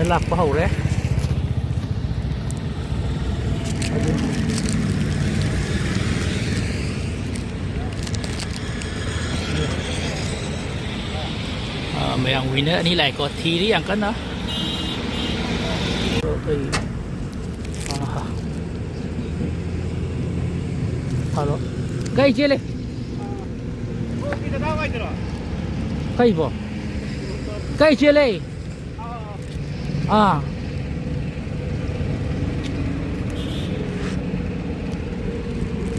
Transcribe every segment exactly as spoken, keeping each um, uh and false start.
ꯂꯥꯛꯄ ꯍꯧꯔꯦ꯫ ꯑꯥ, ꯃꯌꯥꯝ winner ꯑꯅꯤ ꯂꯥꯛꯑꯦꯀꯣ, ꯊꯤꯔꯤ ꯌꯥꯝ ꯀꯟꯅ꯫ ꯑꯩꯈꯣꯏ, ꯑꯥ, hello꯫ ꯀꯩ ꯆꯦꯜꯂꯦ? ꯀꯩꯕꯣ? ꯀꯩ ꯆꯦꯜꯂꯦ? ꯑꯥ꯫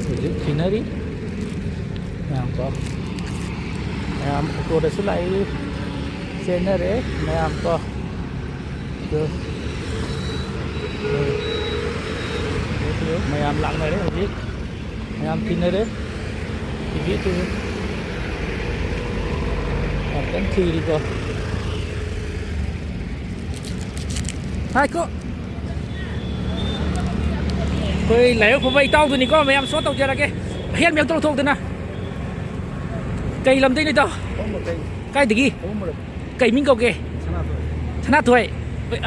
ꯍꯧꯖꯤꯛ ꯊꯤꯅꯔꯤ꯫ ꯃꯌꯥꯝ ꯀꯣ꯫ ꯃꯌꯥꯝ ꯑꯣꯇꯣꯗꯁꯨ ꯂꯥꯛꯏ꯫ ꯆꯦꯟꯅꯔꯦ ꯃꯌꯥꯝ ꯀꯣ꯫ ꯑꯗꯨ, ꯑꯗꯨ, ꯃꯌꯥꯝ ꯂꯥꯛꯅꯔꯦ ꯍꯧꯖꯤꯛ꯫ ꯃꯌꯥꯝ ꯊꯤꯅꯔꯦ꯫ ꯊꯤꯕꯤ, ꯊꯤꯕꯤ꯫ ꯌꯥꯝ ꯀꯟꯅ ꯊꯤꯔꯤꯀꯣ꯫ ꯉꯥꯏꯈꯣ꯫ ꯑꯩꯈꯣꯏ ꯂꯥꯏꯕꯛ ꯐꯕ ꯏꯇꯥꯎꯗꯨꯅꯤꯀꯣ, ꯃꯌꯥꯝ ꯁꯣ ꯇꯧꯖꯔꯒꯦ꯫ ꯍꯦꯜꯃꯦꯠꯇꯣ ꯂꯧꯊꯣꯛꯇꯅ꯫ ꯀꯩ ꯂꯝꯗꯩꯅꯣ ꯏꯇꯥꯎ? ꯀꯥꯏꯗꯒꯤ? ꯀꯩ ꯃꯤꯡ ꯀꯧꯒꯦ? ꯁꯅꯥꯊꯣꯏ꯫ ꯁꯅꯥꯊꯣꯏ꯫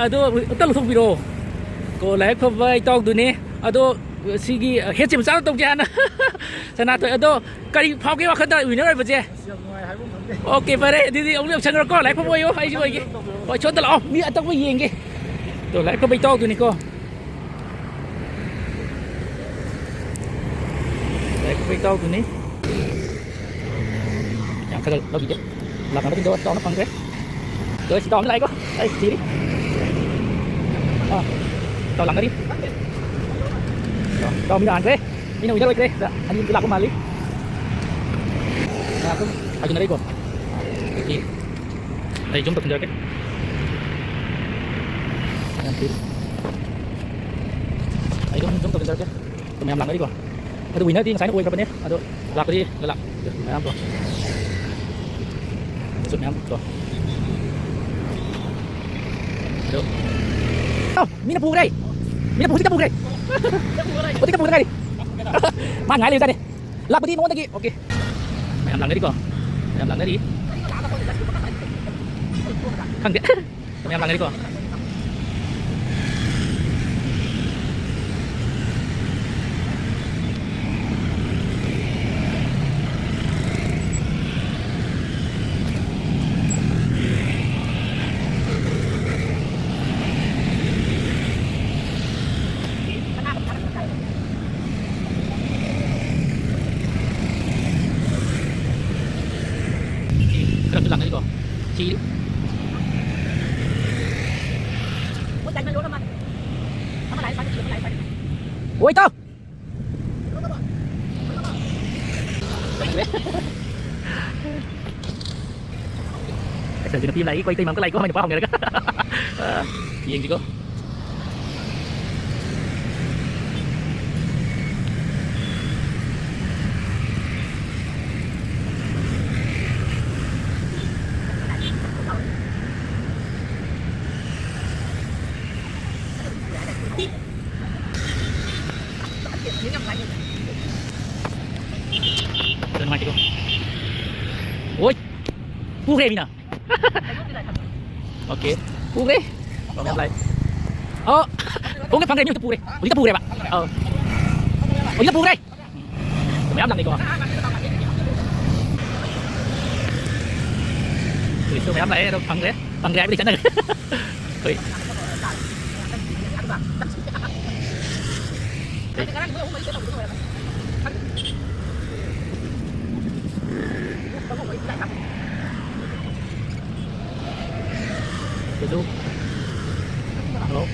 ꯑꯗꯣ ꯑꯝꯇ ꯂꯧꯊꯣꯛꯄꯤꯔꯛꯑꯣ꯫ ꯀꯣ, ꯂꯥꯏꯕꯛ ꯐꯕ ꯏꯇꯥꯎꯗꯨꯅꯦ꯫ ꯑꯗꯣ ꯁꯤꯒꯤ ꯍꯦꯠꯁꯦ ꯃꯆꯥ ꯑꯃ ꯇꯧꯁꯦ ꯍꯥꯟꯅ꯫ ꯁꯅꯥꯊꯣꯏ, ꯑꯗꯣ ꯀꯔꯤ ꯐꯥꯎꯒꯦ ꯋꯥꯈꯜꯗ winner ꯑꯣꯏꯕꯁꯦ? ꯑꯁ, ꯌꯥꯝ ꯅꯨꯡꯉꯥꯏ, ꯍꯥꯏꯕ ꯉꯝꯗꯦ꯫ ꯑꯣꯀꯦ, ꯐꯔꯦ꯫ ꯑꯗꯨꯗꯤ ꯑꯃꯨꯛ ꯌꯧꯁꯟꯈ꯭ꯔꯣꯀꯣ꯫ ꯂꯥꯏꯕꯛ ꯐꯕ ꯑꯣꯏꯌꯣ꯫ ꯑꯩꯁꯨ ꯑꯣꯏꯒꯦ꯫ ꯍꯣꯏ, ꯁꯣꯝꯗ ꯂꯥꯛꯑꯣ꯫ ꯃꯤ ꯑꯇꯣꯞꯄ ꯌꯦꯡꯒꯦ꯫ ꯇꯣ, ꯂꯥꯏꯕꯛ ꯐꯕ ꯏꯇꯥꯎꯗꯨꯅꯤꯀꯣ꯫ ꯂꯥꯏꯕꯛ ꯐꯕ ꯏꯇꯥꯎꯗꯨꯅꯤ꯫ ꯌꯥꯝ ꯈꯔ ꯂꯧꯕꯤꯒꯦ꯫ ꯂꯥꯛꯅꯕꯁꯤꯡꯗꯣ ꯆꯥꯎꯅ ꯐꯪꯈ꯭ꯔꯦ꯫ ꯂꯣꯏ ꯁꯤ ꯆꯥꯎꯅ ꯂꯥꯛꯑꯦꯀꯣ꯫ ꯑꯩ ꯊꯤꯔꯤ꯫ ꯑꯥ, ꯆꯥꯎ ꯂꯥꯛꯅꯔꯤ꯫ ꯆꯥꯎ, ꯆꯥꯎ, ꯃꯤꯅ ꯍꯥꯟꯈ꯭ꯔꯦ꯫ ꯃꯤꯅ winner ꯑꯣꯏꯈ꯭ꯔꯦ꯫ ꯑꯗ ꯑꯅꯤ ꯑꯃꯁꯨ ꯂꯥꯛꯄ ꯃꯥꯜꯂꯤ꯫ ꯃꯌꯥꯝ ꯁꯨꯝ ꯍꯥꯏꯖꯤꯟꯅꯔꯛꯏꯀꯣ꯫ ꯑꯗꯒꯤ ꯑꯩ zoom ꯇꯧꯁꯤꯟꯖꯔꯛꯀꯦ꯫ ꯃꯌꯥꯝ ꯊꯤꯔꯤ꯫ ꯑꯩ ꯑꯗꯨꯝ zoom ꯇꯧꯁꯤꯟꯖꯔꯛꯀꯦ꯫ ꯃꯌꯥꯝ ꯂꯥꯛꯅꯔꯤꯀꯣ꯫ ꯑꯗꯨ winner ꯗꯤ ꯉꯁꯥꯏꯅ ꯑꯣꯏꯈ꯭ꯔꯕꯅꯦ꯫ ꯑꯗꯣ ꯂꯥꯛꯄꯗꯤ ꯂꯂꯥ-, ꯃꯌꯥꯝ ꯀꯣ꯫ ꯑꯗꯨꯁꯨ ꯃꯌꯥꯝ ꯀꯣ꯫ ꯑꯗꯣ, ꯑꯥ, ꯃꯤꯅ ꯄꯨꯈ꯭ꯔꯦ꯫ ꯃꯤꯅ ꯄꯨ-, ꯍꯧꯖꯤꯛꯇ ꯄꯨꯈ꯭ꯔꯦ꯫ ꯍꯧꯖꯤꯛꯇ ꯄꯨꯈ꯭ꯔꯦ ꯉꯥꯏꯔꯤ꯫ ꯃꯥ ꯉꯥꯏ ꯂꯩꯕꯖꯥꯠꯅꯦ꯫ ꯂꯥꯛꯄꯗꯤ ꯃꯉꯣꯟꯗꯒꯤ꯫ ꯑꯣꯀꯦ꯫ ꯃꯌꯥꯝ ꯂꯥꯛꯅꯔꯤꯀꯣ꯫ ꯃꯌꯥꯝ ꯂꯥꯛꯅꯔꯤ꯫ ꯈꯪꯗꯦ꯫ ꯃꯌꯥꯝ ꯂꯥꯛꯅꯔꯤꯀꯣ꯫ ꯀꯣꯏ ꯇꯧ! ꯑꯁ, ꯍꯧꯖꯤꯛ ꯅꯨꯄꯤ ꯑꯃ ꯂꯥꯛꯏ, ꯀꯣꯏ ꯇꯩ ꯃꯝꯀ ꯂꯥꯛꯏꯀꯣ, ꯃꯥꯏ ꯅꯨꯄꯥ ꯍꯧꯅꯔꯒ꯫ ꯑ, ꯌꯦꯡꯁꯤꯀꯣ꯫ ꯅꯨꯡꯉꯥꯏꯇꯦꯀꯣ꯫ ꯑꯣꯏ! ꯄꯨꯈ꯭ꯔꯦ ꯃꯤꯅ꯫ ꯑꯣꯀꯦ꯫ ꯄꯨꯈ꯭ꯔꯦ꯫ ꯃꯌꯥꯝ ꯂꯥꯛꯑꯦ꯫ ꯑꯣ! ꯐꯪꯉꯦ, ꯐꯪꯉꯦ, ꯃꯤ ꯑꯝꯇ ꯄꯨꯈ꯭ꯔꯦ꯫ ꯍꯧꯖꯤꯛꯇ ꯄꯨꯈ꯭ꯔꯦꯕ꯫ ꯑꯧ꯫ ꯍꯧꯖꯤꯛꯇ ꯄꯨꯈ꯭ꯔꯦ꯫ ꯃꯌꯥꯝ ꯂꯥꯛꯅꯩꯀꯣ꯫ ꯇꯨꯔꯤꯁꯁꯨ ꯃꯌꯥꯝ ꯂꯥꯛꯑꯦ, ꯑꯗꯣ ꯐꯪꯗ꯭ꯔꯦ꯫ ꯐꯪꯗ꯭ꯔꯦ ꯍꯥꯏꯕꯗꯤ ꯆꯠꯅꯈ꯭ꯔꯦ꯫ ꯑꯩꯈꯣꯏ꯫ ꯀꯩꯁꯨ꯫ ꯍꯜꯂꯣ꯫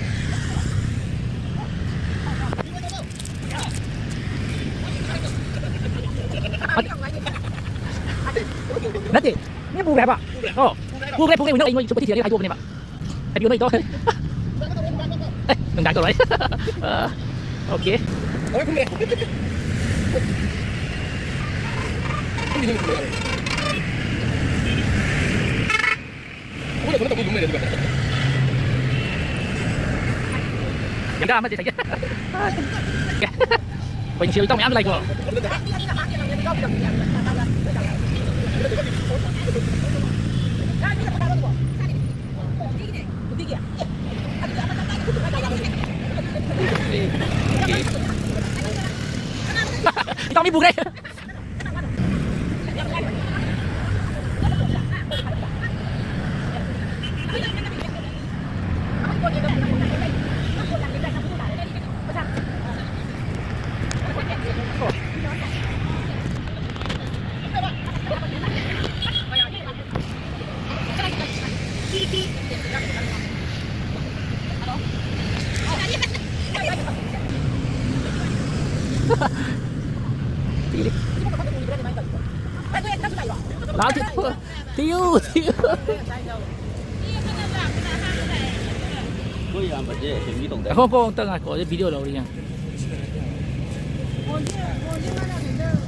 ꯅꯠꯇꯦ, ꯃꯤ ꯄꯨꯈ꯭ꯔꯦ ꯍꯥꯏꯕ꯫ ꯑꯣ, ꯄꯨꯈ꯭ꯔꯦ, ꯄꯨꯈ꯭ꯔꯦ, ꯅꯣꯏ, ꯅꯣꯏ ꯆꯨꯞꯄ ꯊꯤꯔꯒꯦ ꯍꯥꯏꯗꯣꯛꯑꯕꯅꯦꯕ꯫ ꯍꯥꯏꯕꯤꯌꯨ, ꯅꯣꯏ ꯇꯣ꯫ ꯑꯦ, ꯅꯨꯡꯗꯥꯡ ꯇꯧꯔꯣꯏ꯫ ꯑ, ꯑꯣꯀꯦ꯫ ꯂꯣꯏ ꯐꯨꯝꯃꯦ꯫ ꯐꯨꯝꯗꯤ ꯐꯨꯝꯃꯦ꯫ ꯑꯩꯈꯣꯏꯅ ꯁꯣꯝꯗ ꯇꯧꯕ ꯌꯨꯝ ꯂꯩꯔꯦ ꯑꯗꯨꯒ꯫ ꯌꯦꯡꯒꯥ ꯑꯃꯗꯤ ꯆꯠꯀꯦ꯫ ꯑꯩꯈꯣꯏ ꯏꯆꯦ ꯏꯇꯥꯎ ꯃꯌꯥꯝ ꯂꯥꯛꯏꯀꯣ꯫ ꯏꯇꯥꯎ ꯃꯤ ꯄꯨꯈ꯭ꯔꯦ꯫ ꯑꯩꯈꯣꯏ ꯏꯌꯥꯝꯕꯁꯦ ꯑꯦꯁꯦꯝꯕ꯭ꯂꯤ ꯇꯧꯗꯦ꯫ ꯉꯥꯏꯈꯣ, ꯉꯥꯏꯈꯣ, ꯑꯝꯇ ꯉꯥꯏꯈꯣ, ꯑꯗꯩ ꯚꯤꯗꯤꯑꯣ ꯂꯧꯔꯤ ꯌꯦꯡꯉꯣ꯫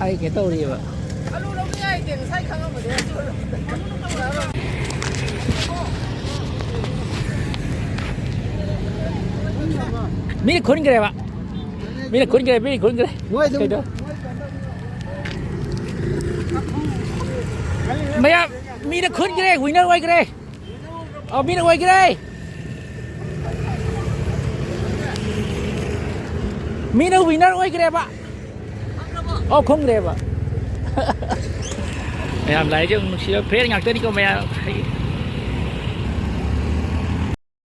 ꯑꯩ ꯀꯩꯅꯣ ꯇꯧꯔꯤꯑꯕ꯫ ꯃꯤꯅ ꯈꯨꯟꯈ꯭ꯔꯦꯕ꯫ ꯃꯤꯅ ꯈꯨꯟꯈ꯭ꯔꯦ, ꯃꯤꯅ ꯈꯨꯟꯈ꯭ꯔꯦ꯫ ꯃꯣꯏ ꯑꯗꯨꯝ ꯀꯩꯅꯣ? ꯃꯌꯥꯝ, ꯃꯤꯅ ꯈꯨꯟꯈ꯭ꯔꯦ, ꯋꯤꯅꯔ ꯑꯣꯏꯈ꯭ꯔꯦ꯫ ꯑ, ꯃꯤꯅ ꯑꯣꯏꯈ꯭ꯔꯦ꯫ ꯃꯤꯅ ꯋꯤꯅꯔ ꯑꯣꯏꯈ꯭ꯔꯦꯕ꯫ ꯑꯧ, ꯈꯨꯝꯈ꯭ꯔꯦꯕ꯫ ꯃꯌꯥꯝ ꯂꯥꯏꯁꯦ ꯑꯃꯨꯛ ꯅꯨꯡꯁꯤꯕ ꯐ꯭ꯔꯦꯟ ꯉꯥꯛꯇꯅꯤꯀꯣ ꯃꯌꯥꯝ꯫